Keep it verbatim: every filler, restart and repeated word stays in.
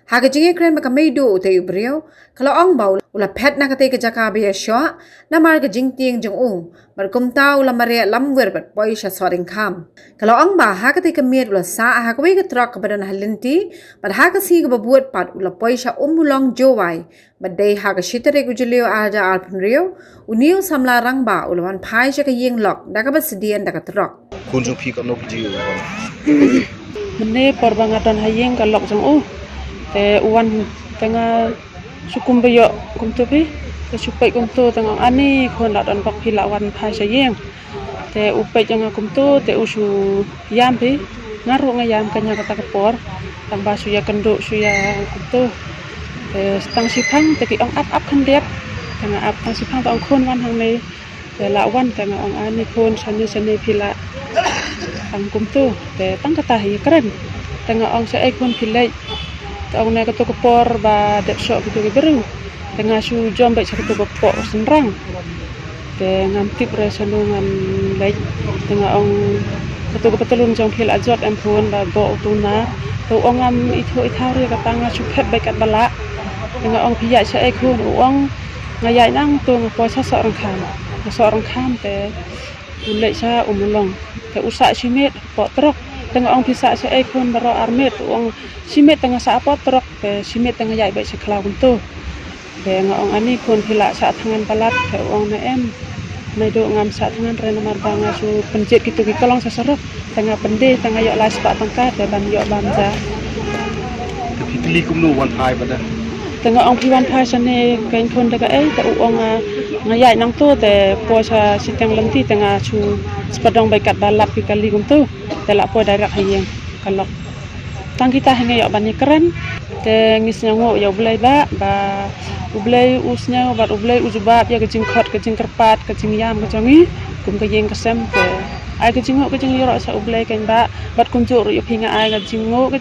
Ha ka jingïakren bad ka Meiduh, utei u briew ka la ong ba u la phet na katei ka jaka ba ïashoh namar ka jingtieng jong u, bad kumta u la mareh lamwir bad poi sha Sohryngkham. Ka la ong ba ha katei ka miet u la sah ha kawei ka trok kaba don ha lynti, bad ha ka sngi kaba bud pat u la poi sha Ummulong, Jowai, bad dei ha ka shi tarik u Jylliew ar hajar arphew hynriew, une u samla rangbah u la wan phai sha ka ïing lok da kaba sdien da ka trok. Khun jong phi katno baje u wan? Mynne por ba nga don ha ïing ka lok jong u, te u wan, te nga shu kum ba ïoh kumto phi, te shu peit kumto, te nga ong, "Ani khun, la don bok phi la wan phai sha ïing." Te u peit ïa nga kumto, te u shu ïam phi. Nga ruh nga ïam kane kata ka por, tang ba shu ïakynduh shu ïa kumto. Te tang shiphang te ki ong, "Ap, ap khyndiat." Te nga ap tang shiphang, te ong, "Khun, wan hangne." Te la wan, te nga ong, "Ani khun, shane shane phi lah." Tang kumto, te tang kata hi ïakren. Te nga ong, "Shaei khun phi leit?" Te ong, "Na kato ka por ba dep shoh kito ki briew." Te nga shu jam beit sha kato ka kpoh ka shynrang. Te ngam tip re shano ngan leit. Te nga ong, "Kato ka patlun jong phi la jot em khun, ba boh uto u nar?" Te u ong, "Ngam ithuh ithaw re, kata nga shu phet beit katba lah." Te nga ong, "Phi ïaid shaei khun?" U ong, "Nga ïaid nangto, nga poi sha Sohryngkham." Sha Sohryngkham te u leit sha Ummulong. Te u sah shi miet hapoh trok. Te nga ong, "Phi sah shaei khun baroh ar miet?" U ong, "Shi miet te nga sah hapoh trok, te shi miet te nga ïaid beit sha khlaw kumto." Te nga ong, "Ani khun, phi lah sah thngan palat?" Te u ong, "Na em, Meiduh, ngam sah thngan re namar ba nga shu pynjied kito ki klong sha surok. Te nga pyndie, te nga ïoh lai spah tyngka, te ban ïoh bam ja." Te phi kylli kumno wan phai pat da? Te nga ong, "Phi wan phai shane keiñ khun da kaei?" Te u ong, "Nga, nga ïaid nangto, te poi sha shiteng lynti, te nga shu spadong beit katba lah, phi kylli kumto, te la poi direct ha ïing ka lok." Tang kita hi nga ïoh ban ïakren. Te ngi sngewnguh ïa U Blei ba, ba U Blei u sngew bad U Blei u jubab ïa ka jingkhot, ka jingkyrpad, ka jingïam ka jong ngi kum ka ïing ka sem. Te ai ka jingnguh ka jingïaroh sha U Blei keiñ ba, bad kumjuh ruh ïa phi nga ai ka jingnguh ka